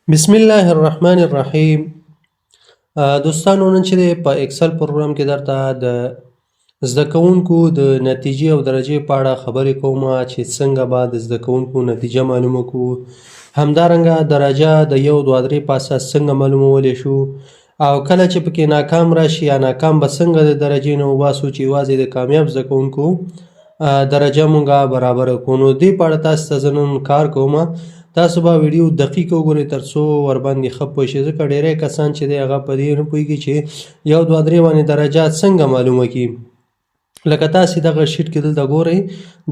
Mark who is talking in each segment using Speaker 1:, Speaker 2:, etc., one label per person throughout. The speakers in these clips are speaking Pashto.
Speaker 1: بسم الله الرحمن الرحیم. دوستانو، نن چې په ایکسل پروګرام کې درته د زده کوونکو د نتیجې او درجې په اړه خبرې کوم چې څنګه به د زده کوونکو نتیجه معلومه کړو، همدارنګه درجه د 1، 2، 3 په اساس څنګه معلومولی شو، او کله چې پکې ناکام راشي یا ناکام به څنګه د درجې نه وباسو چې یوازې د کامیاب زده کوونکو درجه مونږه برابره کړو. نو دې په اړه تاسو ته زه نن کار کوم. تاسو به ویډیو دقیق وګورئ ترڅو ورباندې ښه پوه شئ، ځکه ډېری کسان چې دی هغه په دې نه پوهېږي چې 1، 2، 3 باندې درجه څنګه معلومه کړي. لکه تاسې دغه sheet کې دلته ګورئ،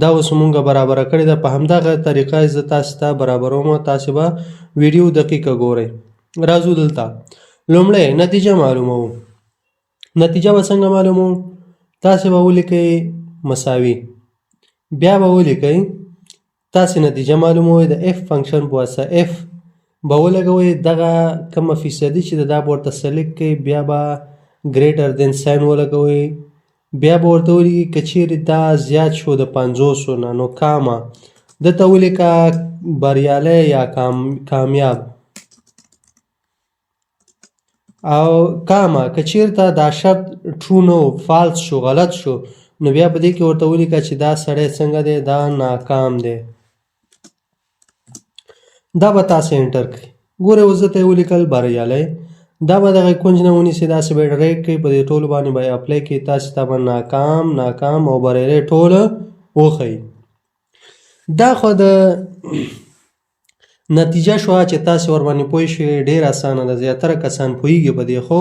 Speaker 1: دا اوس مونږه برابره کړې ده. په همدغه طریقه زه تاسې ته برابروم، تاسې به ویډیو دقیقه ګورئ. راځو دلته لومړی نتیجه معلوموو. نتیجه به څنګه معلوموو؟ تاسې به ولیکئ مساوي، بیا به ولیکئ تاسې نتیجه معلوموئ د if function په واسطه. if به ولګوئ، دغه کومه فیصدي چې ده دا به ورته select کړئ، بیا به greater than sign ولګوئ، بیا به ورته ولیکئ که چیرې دا زیات شو د 50 نه نو comma ده ته ولیکه بریالی یا کامیاب، او comma که چیرته دا شرط true نه و، false شو، غلط شو، نو بیا په دې کې ورته ولیکه چې دا سړی څنګه دی، دا ناکام دی. دا به تاسې enter کړئ. ګورئ اوس زه ته یې ولیکل بریالی، دا به دغه کنج نه ونیسي، داسې به یې drag کړئ، په دې ټولو باندې به یې apply کړئ، تاسې ته به ناکام، ناکام او بریالی ټول وښیي. دا خو د نتیجه شوه چې تاسې ورباندې پوه شئ. ډېر اسانه ده، زیاتره کسان پوهېږي په دې. خو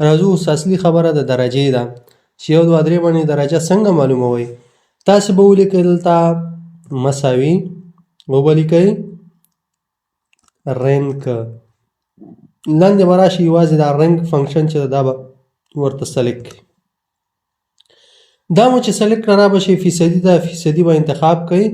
Speaker 1: راځو اوس اصلي خبره د درجې ده چې 1، 2، 3 باندې درجه څنګه معلوموئ. تاسې به ولیکئ دلته مساوي، وبه لیکئ rank، لاندې به راشي یوازې دا rank function چې ده دا به ورته select کړئ. دا مو چې select کړه را به شي فیصدي ده، فیصدي به انتخاب کړئ،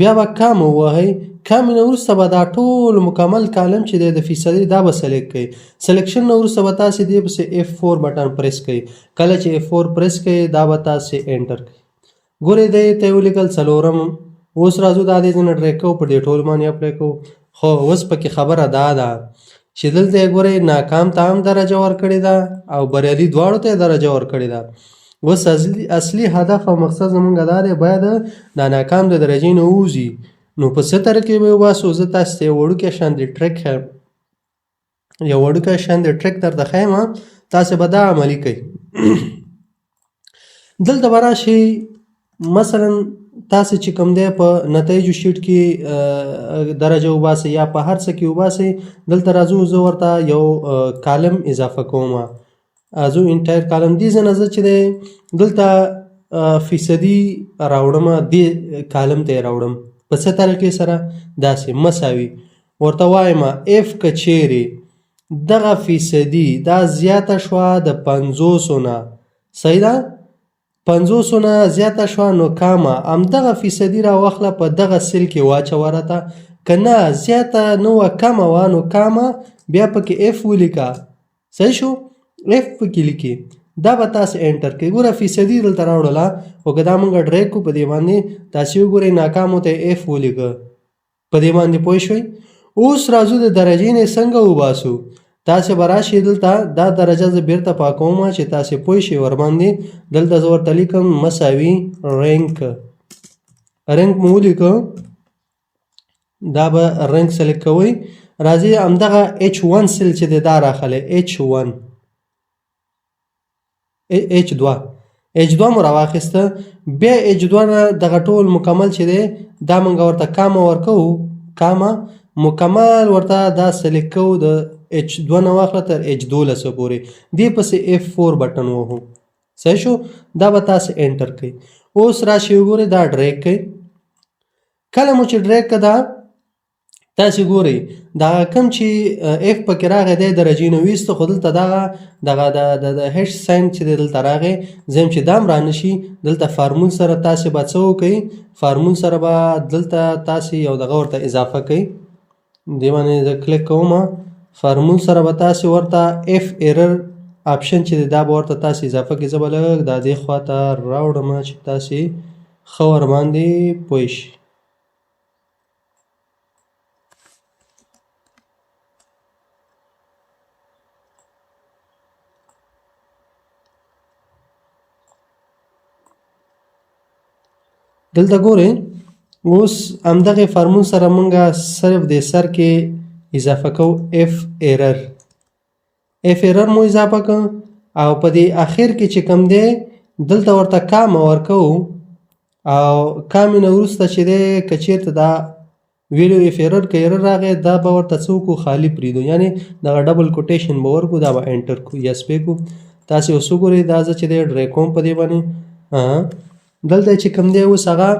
Speaker 1: بیا به comma ووهئ، comma نه وروسته به دا ټول مکمل column چې دی د فیصدي دا به select کړئ. selection نه وروسته به تاسې دې پسې F4 button press کړئ. کله چې F4 press کړئ دا به تاسې enter کړئ. ګورئ دی ته یې ولیکل څلورم. اوس راځو دا دې ځینې drag کوو، په دې ټول باندې apply کوو. خو اوس پکې خبره دا ده چې دلته یې ګورئ ناکام ته هم درجه ورکړې ده او بریالي دواړو ته یې درجه ورکړې ده. اوس اصلي هدف او مقصد زمونږ دا دی باید دا ناکام د درجې نه ووځي. نو په څه طریقې به یې وباسو؟ زه تاسې ته یو وړوکی شان د trick ښیم، یو وړوکی شان د trick درته ښیم، تاسې به دا عملي کړئ. دلته به راشئ، مثلا تاسې چې کوم دی په نتایجو sheet کې درجه وباسئ یا په هر څه کې وباسئ، دلته راځو زه ورته یو column اضافه کوم. ځو entire column، دې ځای نه زه چې دی دلته فیصدي راوړم، دې column ته یې راوړم. په څه طریقې سره؟ داسې مساوي ورته وایم if که چیرې دغه فیصدي دا زیاته شوه د 50 نه، صحیح ده، 50 نه زیاته شوه نو comma همدغه فیصدي راواخله په دغه cell کې واچوه راته، که نه زیاته نه وه کمه وه نو comma بیا پکې if ولیکه، صحیح شو، if پکې لیکي، دا به تاسې enter کړئ. ګوره فیصدي دلته راوړله، خو که دا مونږ drag کړو په دې باندې تاسې وګورئ ناکامو ته if ولیکه، په دې باندې پوه شوئ. اوس راځو د درجې نه څنګه وباسو. تاسې به راشئ دلته دا درجه زه بیرته پاکوم چې تاسې پوه شئ ورباندې. دلته زه ورته لیکم مساوي rank، rank مو ولیکه، دا به rank select کوئ. راځئ همدغه H1 cell چې دی دا راخلی، H1 H2، H2 مو راواخیسته. بیا H2 نه دغه ټول مکمل چې دی دا مونږ ورته comma ورکوو، comma مکمل ورته دا select کوو، د H2 نه واخله تر H12 پورې، دې پسې F4 button ووهو، صحیح شو، دا به تاسې enter کړئ. اوس راشئ وګورئ دا drag کړئ، کله مو چې drag کړه دا تاسې ګورئ دا کوم چې if پکې راغی دی درجې نه ویسته، خو دلته دغه دغه د hash sign چې دی دلته راغی، زه یم چې دا هم رانه شي. دلته فارمول سره تاسې به څه وکئ؟ فارمول سره به دلته تاسې یو دغه ورته اضافه کړئ، دې باندې زه کلیک کوم، فارمول سره به تاسې ورته if error option چې دی دا به ورته تاسې اضافه کړئ. زه به لږ دا دې خوا ته راوړم چې تاسې ښه ورباندې پوه شئ. دلته ګورئ، اوس همدغې فارمول سره مونږه صرف د سر کې اضافه کوو اف ایرر. اف ایرر مو اضافه کړ او په دې اخر کې چې کوم دی دلته ورته کامه ورکوو، او کامې نه وروسته چې دی که چېرته دا ویلو اف ایرر که ایرر راغی دا به ورته څه وکړو، خالي پرېږدو، یعنې دغه ډبل کوټیشن به ورکړو، دا به انټر کړو، یس پې کړو. تاسې اوس وګورئ، دا زه چې دی ډرای کوم په دې باندې. دلته چې کوم دی اوس هغه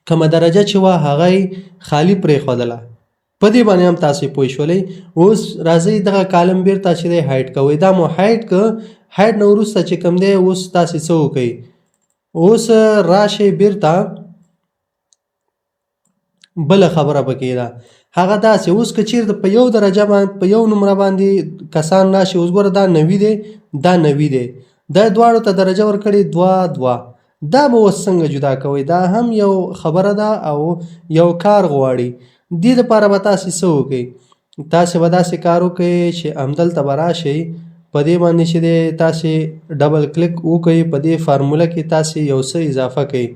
Speaker 1: کومه درجه چې وه هغه یې خالي پرېښودله، په دې باندې هم تاسې پوه شولئ. اوس راځئ دغه کالم بیرته چې دی هایډ کوئ، دا مو هایډ که، هایډ نه وروسته چې کوم دی اوس تاسې څه وکئ، اوس راشئ بیرته بله خبره پکې ده، هغه داسې اوس که چېرته په یو درجه باندې په یو نمره باندې کسان راشي، اوس ګوره دا 90 دی، دا 90 دی، دا دواړو ته درجه ورکړې دوه دوه، دا به اوس څنګه جدا کوئ؟ دا هم یو خبره ده او یو کار غواړي. دې دپاره به تاسې څه وکئ، تاسې به داسې کار وکئ چې همدلته به راشئ، په دې باندې چې دی تاسې ډبل کلیک وکئ، په دې فارموله کې تاسې یو څه اضافه کئ.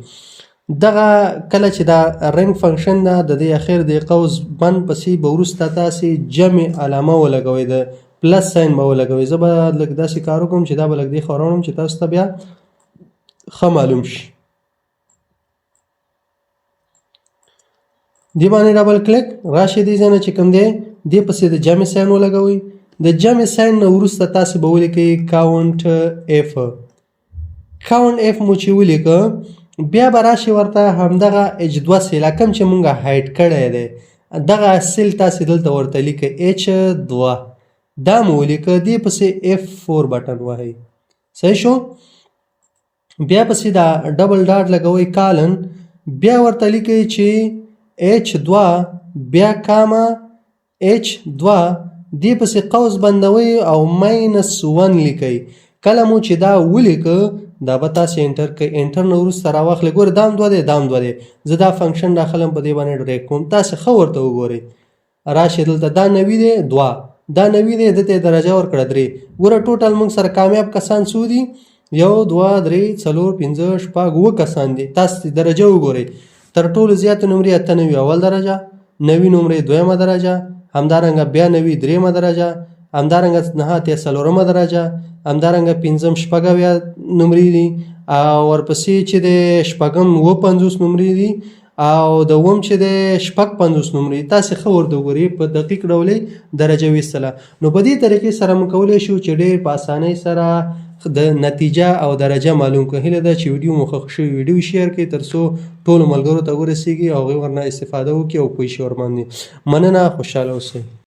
Speaker 1: دغه کله چې دا رنګ فنکشن ده د دې اخر د قوس بند پسې به وروسته تاسې جمع علامه ولګوئ، د پلس ساین به ولګوئ. زه به لږ داسې کار وکړم چې دا به لږ دې خوا راوړم چې تاسو ته بیا ښه معلوم شي. دې باندې ډبل کلیک راشي، دې ځای نه چې کوم دی دې پسې د جمع ساین ولګوئ. د جمع ساین نه وروسته تاسې به ولیکئ کاونټ اف. کاونټ اف مو چې ولیکه بیا به راشي ورته همدغه اچ دوه سیل کوم چې مونږ هایډ کړی دی، دغه سیل تاسې دلته ورته لیکئ اچ دوه، دا مو ولیکه، دې پسې اف فور بټن وهئ. صحیح شو؟ بیا پسې دا ډبل ډاټ لګوئ کالن، بیا ورته لیکئ چې اچ دوه، بیا کاما اچ دوه، دې پسې قوس بندوئ او ماینس ون لیکئ. کله مو چې دا ولیکه دا به تاسې انټر کړئ، انټر نه وروسته راواخلئ. ګوره دا هم دوه دی، دا هم دوه دی، زه دا فنکشن راخلم په دې باندې ډریک کوم، تاسې ښه ورته وګورئ. راشئ دلته دا 90 دی دوه، دا 90 دی، ده ته یې درجه ورکړه درې. ګوره ټوټل موږ سره کامیاب کسان څو دي؟ 1 2 3 4 5 6 7 کسان دي. تاسې درجه وګورئ، تر ټولو زیاتې نمرې 98 اول درجه، 90 نمرې دویمه درجه، همدارنګه بیا 90 درېیمه درجه، همدارنګه 89 څلورمه درجه، همدارنګه پنځم 76 نمرې دي، او ورپسې چې دی شپږم 57 نمرې دي، او د اووم چې دی 56 نمرې. تاسې ښه ورته وګورئ، په دقیق ډول یې درجه ویستله. نو په دې طریقې سره موږ کولی شو چې ډېر په اسانۍ سره د نتیجه او درجه معلوم کړو. هیله ده چې ویډیو مو خوښ شوي، ویډیو شیر کړئ تر څو ټولو ملګرو ته ورسیږي او هغوی ورنه استفاده وکړي او پوه شي ورباندې. مننه، خوشحاله اوسئ.